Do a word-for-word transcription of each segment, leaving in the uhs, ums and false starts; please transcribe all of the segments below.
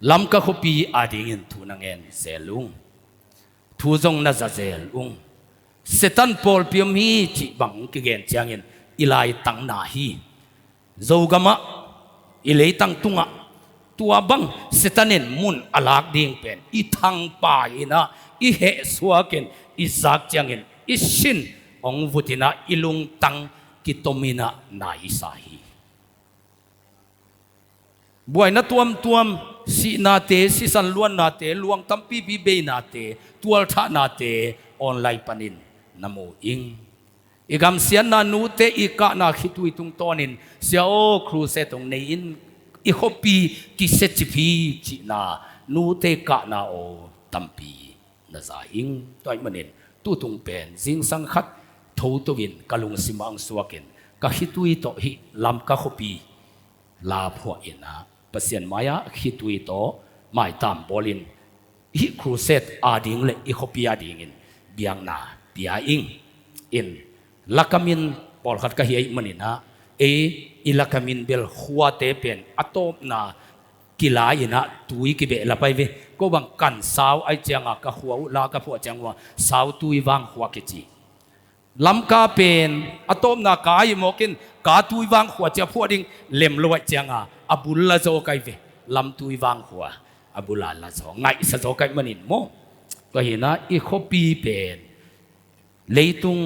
Lamka khuapi adingin thu na ngen zel ung. Thu zong na za zel ung. Satan pawlpi om hi cih bang kigen ciangin i laitang na hi. Zogamah, i leitang tungah tua bang Satan in mun a lak ding pen i thangpai inah, i hehsuakin, i zak ciangin i sin hong vutinah, i lungtang kitom inah na i sa hi. Buaina tuamtuam, sihnate, sisan luannate, luang tampipi beinate, tualthahnate online panin na mu ing. I gamsiatna nute i kahna khitui tungtawnin, sia aw, crusade hong nei in, i khuapi kisiacip hi cihna nute kahna aw tampi na za ing. Tua ahih manin tutung pen zingsang khat thoto in ka lungsimah hong suakin, ka khitui tawh hih Lamka khuapi la phuah inah, Pasian mai-ah khitui tawh maitam bawlin, hih crusade ading le i khuapi adingin biakna pia ing. In, lakamin pawlkhat ka hi ahih maninah, ei, i lakamin bel khuate pen a tawpna kila inah tui kibehlap ahi ve. Ko bang kan sau ahih cianga ka khua uh la ka phuah ciang uh a sau tui vang khua kici. Lamka pen a tawpna ka ahih mawkin ka tui vang khua cia phuah ding lem lo ahih cianga a bul la zaw kai ve. Lam tui vang khua a bul a la zaw, ngaihsa zaw kai manin maw. Tua hinah i khuapi pen leitung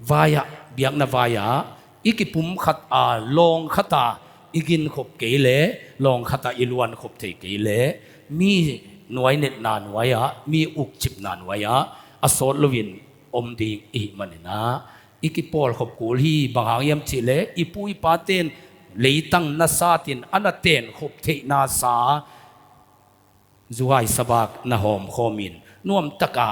vai-ah, biakna vai-ah i kipumkhat a, lawng khat a i ginkhop kei le, lawng khat a i luankhop thei kei le, mi nuainetna nuai-ah, mi ukcipna nuai-ah a sawt loin om ding i hih maninah i kipawlkhop kul hi. Bang hang hiam cihleh i pu i paten leitang nasatin a na tenkhop theihna sa zuhai sabak na hawmkhawmin nuamtaka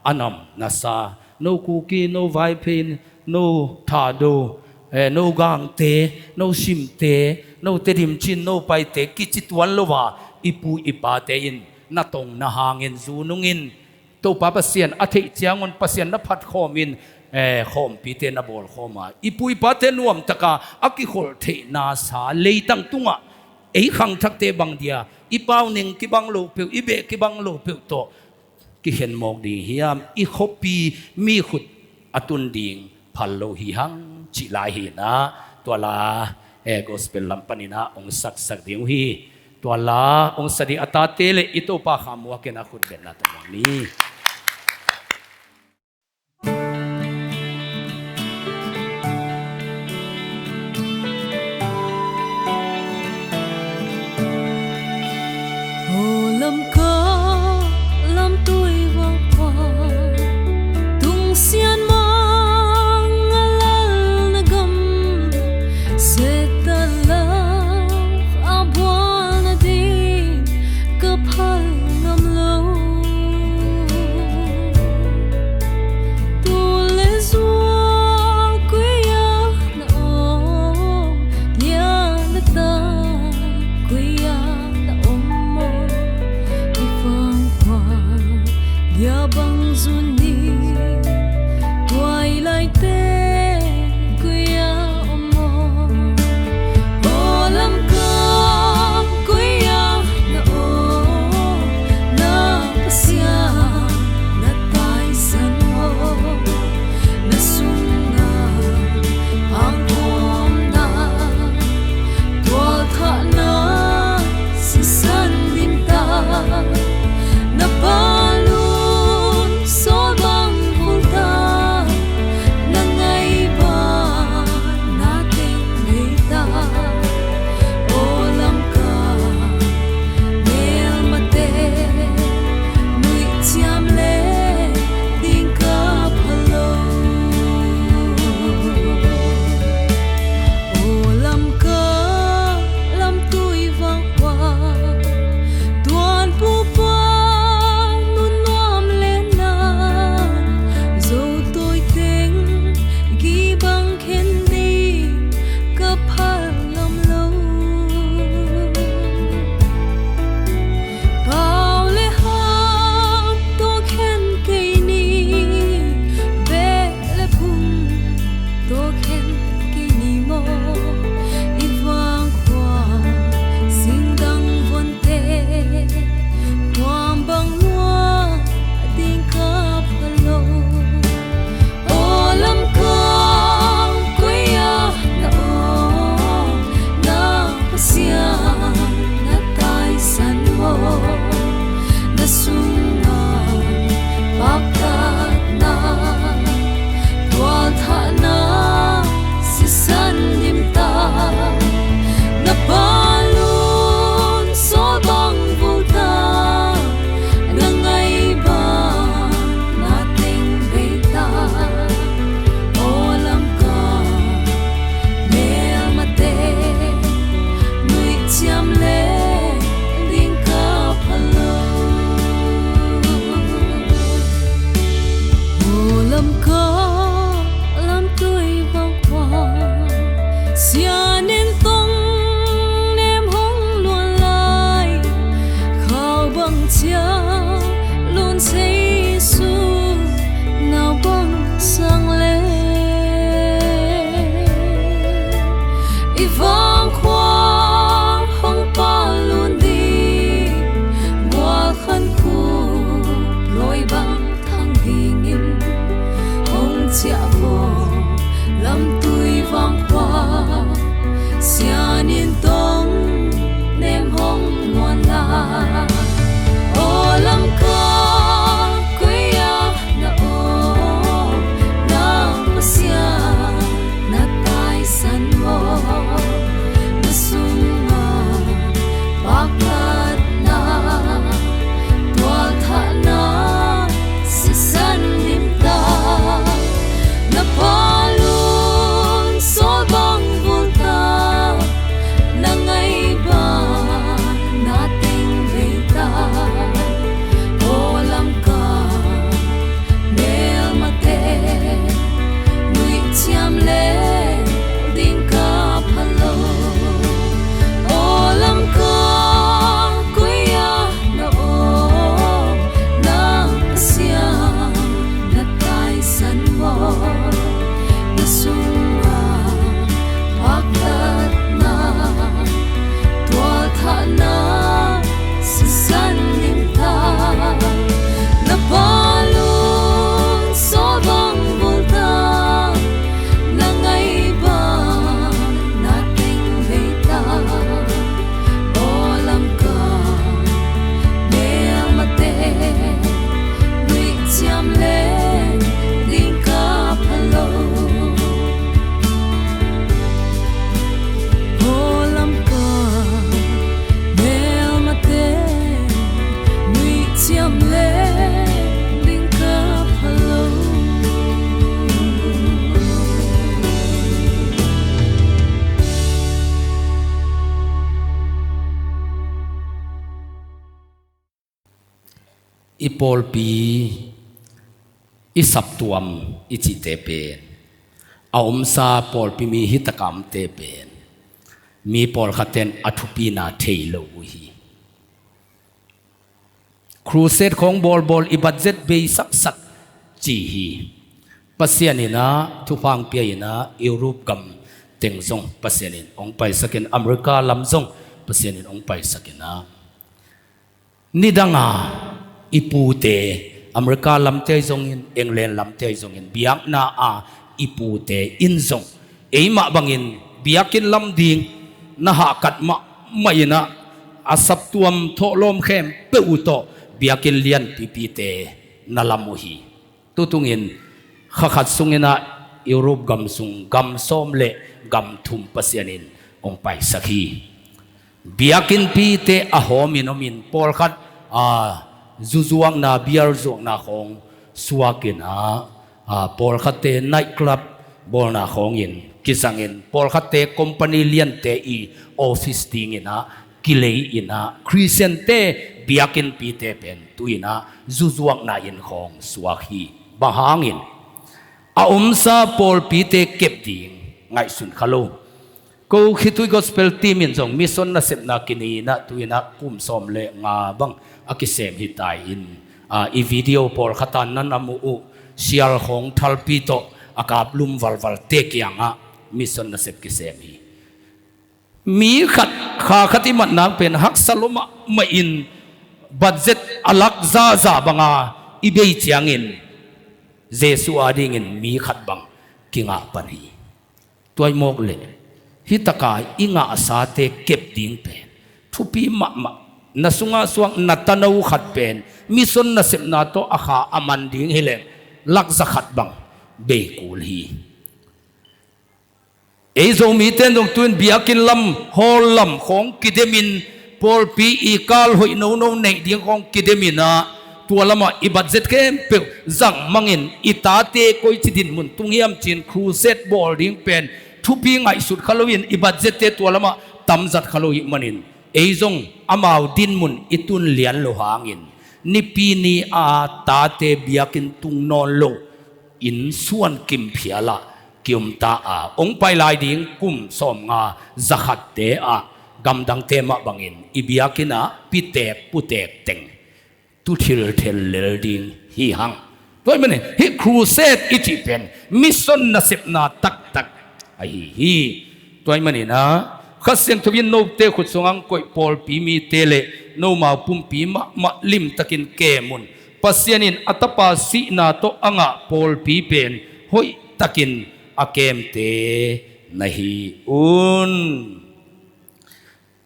a nam nasa, no Kuki, no Vaiphei, no Thado, eh, no Gangte, no Simte, no Tedim Chin, no Paite kici tuan lo a, i pu i pate in na tong na hangin zu nungin Topa Pasian a theih ciangun Pasian na phatkhawmin, eh, khawmpite na bawlkhawm a, i pu i pate nuamtaka a kikholh theihna sa leitang tungah ei khangthakte bang dia i pauning kibang lo peuh, i beh kibang lo peuh tawh kikhen mawk ding hiam? I khuapi mi khut a tun ding phal lo hi hang cih lai hinah, tua la, eh, gospel lam paninah hong saksak ding uh hi. Tua la hong sa ding a tate le i Topa Kha Muakin a khut betna tawh muang ni. Aw Lamka lamtui vangpha, tungsian mang a lal na gam, Satan lak a bual nading ka phal ngam lo. Tu le zua koi-ah na om, lian le tan koi-ah na om maw? Cia lun sei su nau bang sang le i vang khua hong pa lun di gual khan khu loi bang thang dingin hong ciah vaw lamtui vang khua sianin tong nem hong muan la. Aw lamka koi ah na aw na Pasian na taisan maw na sungah paktatna tualthahna sisan limta na palun sawl bang vulta na ngaih bang na teng veita. Aw lamka melmate nuih ciam le ding ka phalo. Aw lamka koi ah na aw na Pasian na taisan maw na sungah paktatna tualthahna sisan limta na palun sawl bang vulta na ngaih bang na teng veita. Aw lamka melmate nuih ciam le ding ka phalo. Aw lamka melmate nuih ciam le ding ka phalo. I pawlpi i saptuam i cihte pen a omsa pawlpi mi hi takamte pen mi pawlkhatten a thupina thei lo uh hi. Crusade khawng bawlbawl i budget beisaksak ci hi. Pasian in ah thupha hong pia in ah Europe gam teng zong Pasian in hong paisakin America lam zong Pasian in hong paisakin ah nidanga i pute America lamte ahi zongin England lamte ahi zongin biakna a i pute in zong eimah bangin biakinn lam ding na hahkat mahmah in ah a saptuam thawhlawm khempeuh uh tawh biakinn lianpipite na lam uh hi. Tutungin kha khat sungin ah Europe gam sung gam sawm le gam thum Pasian in hong paisak hi. Biakinnpite a hawmin omin pawlkhat a zuzuakna biar zuakna khawng suakin ah a pawlkhatte night club bawlna khawngin kizangin pawlkhatte company liante i office dingin ah kilei in ah Khristiante biakinnpite pen tu in ah zuzuakna inn khawng suak hi. Bang hangin a omsa pawlpite kep ding ngaihsun kha lo. Ko khitui gospel team in zong mission nasepna kinei in ah tu in ah kum sawm le nga bang a kisem hi tai in ah i video pawlkhat ah nan a mu uh sial khawng thalpi tawh a kaplum valvalte kiangah mission nasep kisem hi. Mi khat kha khat i mat nang pen haksa lua mahmah in budget a lak zaza banga i bei ciangin Jesuh adingin mi khat bang kingah pan hi. Tua i mawk leh hih taka i ngahsate kep ding pen thupi mahmah. Na sungah suak na tano khat pen mission nasepna tawh a kha a man ding hileh lak za khat bang bei kul hi. Ei Zomite in zong tu in biakinn lam hall lam khawng kidemin pawlpi i kal hoih nono neih ding khawng kidemin ah tua lamah i budget khempeuh zang mangin i tate koici dinmun tung hiam ci-in crusade bawl ding pen thupi ngaihsut kha loin i budgette tua lamah tamzat kha lo ih manin ei zong amau dinmun i tun lian lo hangin nipi ni a tate biakinn tung nawn lo inn suan kim phialah kiumta a hong pai lai ding kum sawmnga zakhatte ah gamdangte mah bangin i biakinn ah pitek putek teng tu thilthel lel ding hi hang. Tua ahih manin hih crusade i cih pen mission nasepna taktak ahi hi. Tua ahih manin ah Kha Siangtho in note khut sungah koih pawlpi mite le nomau pumpi mahmah limtakin kem un. Pasian in a Tapa sihna tawh a ngah pawlpi pen hoihtakin a kemte na hi un.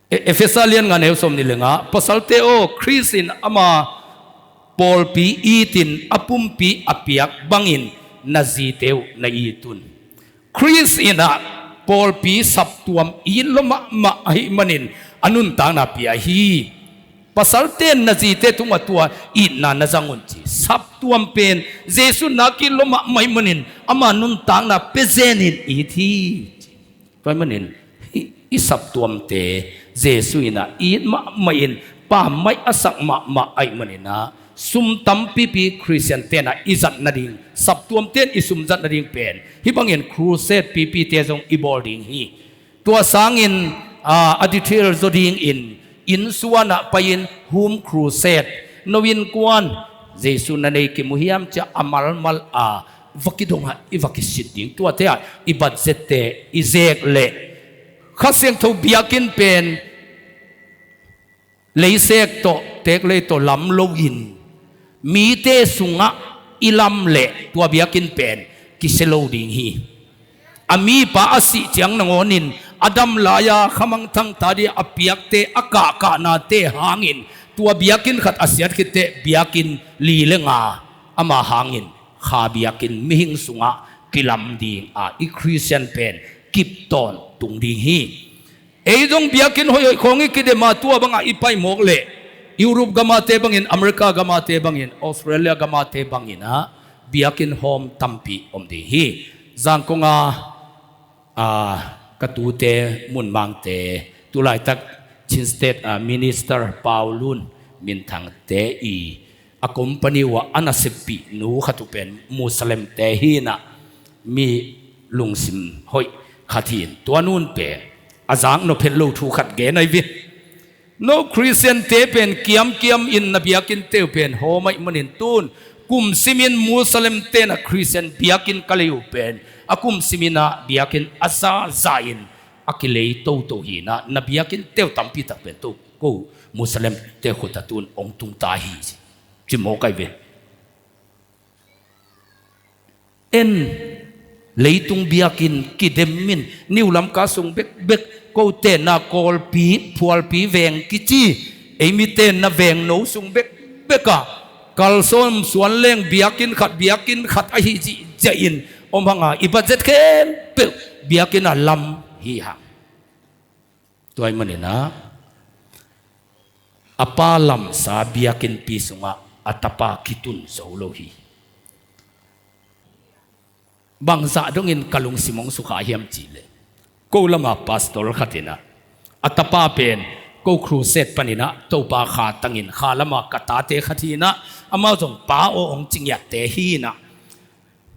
E- Efesa lian nga neu sawm nih le nga, pasalte aw, Khrist in ama pawlpi itin a pumpi a piak bangin na zite uh na it un. Khrist in ah pawlpi saptuam it lua mahmah ahih manin a nuntakna pia hi. Pasalte in na zite tungah tua itna na zang un ci. Saptuam pen Jesu nak it lua mahmah ahih manin ama nuntakna pia zenin it hi. Tua ahih manin i, i saptuamte Jesu in ah it mahmah in, pammaih a sak mahmah ahih manin ah sum tampipi Khristian ten ah i zat nading, saptuam ten i sum zat nading pen hih bangin crusade pipite zong i bawl ding hi. Tua sangin, aa, a detail zaw dingin, innsuan ah pai-in home crusade, no innkuan Jesu na nei kim uh hiam ci-a a malmal a va kidong ah i va kisit ding. Tuate ah i budgette i zek leh Kha Siangtho biakinn pen leisek tawh, teeklei tawh lam loin mite sungah i lam leh tua biakinn pen kisia lo ding hi. A mipa a sih ciang nangawnin a dam lai-a khamangthang ta ding a piakte a kahkahnate hangin tua biakinn khat a siat khit teh biakinn li le nga ama hangin kha biakinn mihing sungah kilam ding a i Khristian pen kip tawntung ding hi. Ei zong biakinn hoihhoih khawng i kidem a, tua bangah i pai mawk leh Europe gamate bangin, America gamate bangin, Australia gamate bangin ah biakinn hawm tampi om ding hi. Zangkong a, a, ka tute Munmangte, tulaitak Chin State, a, Minister Pau Lun Minthangte i a company uh ah a naseppih nu khat uh pen Muslimte hi in ah mi lungsim hoih khat hi in, tua nu in pen a zak nop het lo thu khat gen ahi ve. No Khristiante pen kiamkiam in na biakinnte uh pen hawm ahih manin tun kum simin Muslimte in ah Khristian biakinn ka lei uh pen a kum simin ah biakinn a zaza in a kilei toto hi in ah na biakinnte uh tampi tak pen to ko Muslimte khut ah tun hong tung ta hi ci, ci mawk ahi ve. En, leitung biakinn kidem in, New Lamka sung bekbek, ko tenna Kawlpi, Phualpi veng kici, ei mi tenna vengno sung bekbek ah kalsawm suan leng biakinn khat, biakinn khat ahi zihziah in om hang a, i budget khempeuh biakinn ah lam hi hang. Tua ahih manin ah a pa lamsa biakinnpi sungah a tapa kitun zo lo hi. Bangzah dongin ka lungsim hong sukha hiam cih leh, ko lama pastor khat in ah a tapa pen ko crusade panin ah Topa kha tangin kha lama ka tate khat hi in ah amau zong pa aw hong ci ngiatte hi in ah,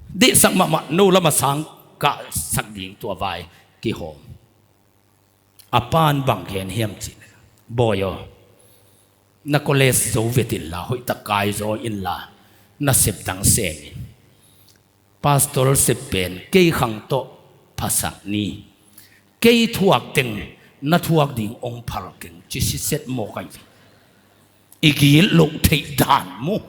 deihsak mahmah, no lama sang kahsak ding tua vai kihawm. A pan bang gen hiam cih leh, bawi aw, na college zo vet inla, hoihtak kai zaw inla, na sep dang sem in. Pastor sep pen kei khang tawh phasak ni. Kei thuak teng na thuak ding hong phal keng ci siset mawk ahi ve. I gil loh theih dan mu.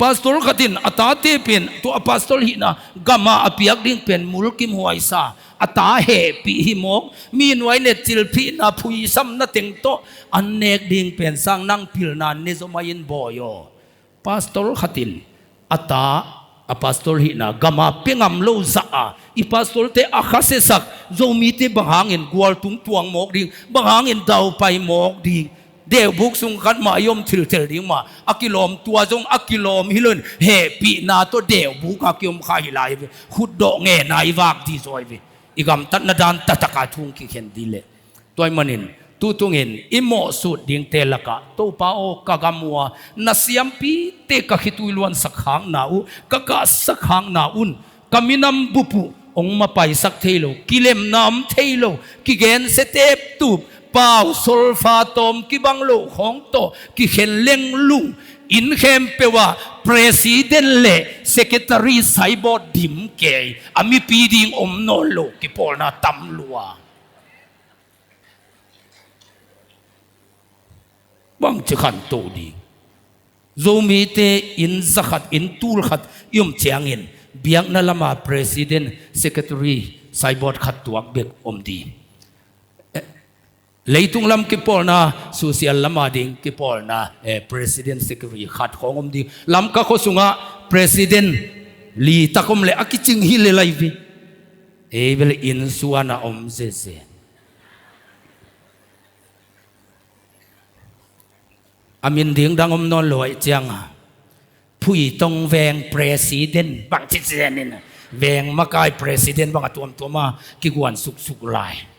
Pastor khat in a tate pen tua a pastor hihna gama a piak ding pen mulkimhuaisa, a ta hehpih hi mawk, mi nuai ne cilphihna phuisamna teng tawh an nek ding pen sang nang pilna ne zaw mai in bawi aw. Pastor khat in a ta a pastor hihna gama pia ngam lo zah a, i pastorte a khasiasak Zomite bang hangin gualtung tuang mawk ding, bang hangin daupai mawk ding, deubuk sung khat mah i om thilthel ding mah a kilawm, tua zong a kilawm hi loin hehpihna tawh deubuk a kiom kha hi lai hi ve. Khutdawh ngena i vak dih zaw hi ve. I gamtatna dan taktak a thu hong kikhen dih leh. Tua ahih manin tutungin i mawhsut dingte lakah, Topa aw, ka gam uh a na siampite ka khitui luansak khakna uh, ka kahsak khakna un, ka minam bup uh hong mapaisak thei lo, kilemna om thei lo, kigensia teptup, pau solfa tawm kibang lo khawng tawh kikhen lenglung, inn khempeuh ah president le secretary sideboard dim kei, a mipi ding om nawn lo kipawlna tam lua. Bangci khanto ding. Zomite inn zakhat, inn tulkhat i om ciangin biakna lama president, secretary, sideboard khat tuak bek om ding. Leitung lam kipawlna, social lama ding kipawlna, eh, president, secretary khat khawng om ding. Lamka khua sungah president li tak om le a kicing hi le lai vi. Ei bel inn suana om zeze. A min ding dang om nawn lo ahih cianga, Phuitong veng president bang ci cianin, veng makai president bang a tuamtuama kiguan suksuk lai.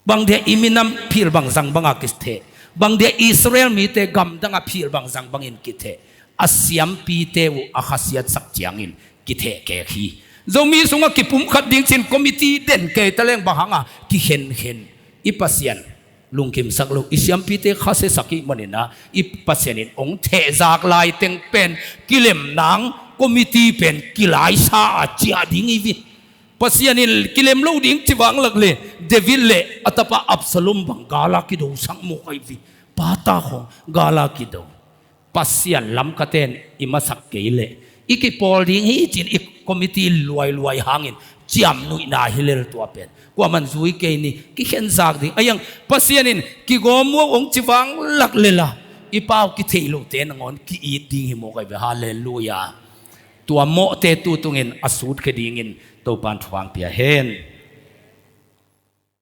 Bang dia i minam phil bang zang banga kitheh, bang dia Israel mite gamdanga phil bang zang bangin kitheh, a siampite uh a khasiatsak ciangin kitheh kek hi. Zomi sungah kipumkhat ding cin committee den kei taleng bang hanga kikhenkhen, i Pasian lungkimsak lo, i siampite khasiasak i manina, i Pasian in hong thehzak laiteng pen kilem nang committee pen kilaisa a ciah ding i vi. Pasian in kilem lo ding ci vanglak le David le a tapa Absalom bang gala kidosak mawk ai vi. Pata khong gala kido. Pasian lamkaten i masak kei le i kipawl ding hi cin i committee luailuai hangin ciamnuihna hi lel tua pen. Kuaman zui kei ni, kikhenzak ding. Ayang Pasian in kigawm muak hong ci vanglak lela i pau kitheih lote nangawn ki-it ding hi mawk ai ve. Halleluia. Tua mawhte tutungin a sutkhia dingin Topan thuang pia hen.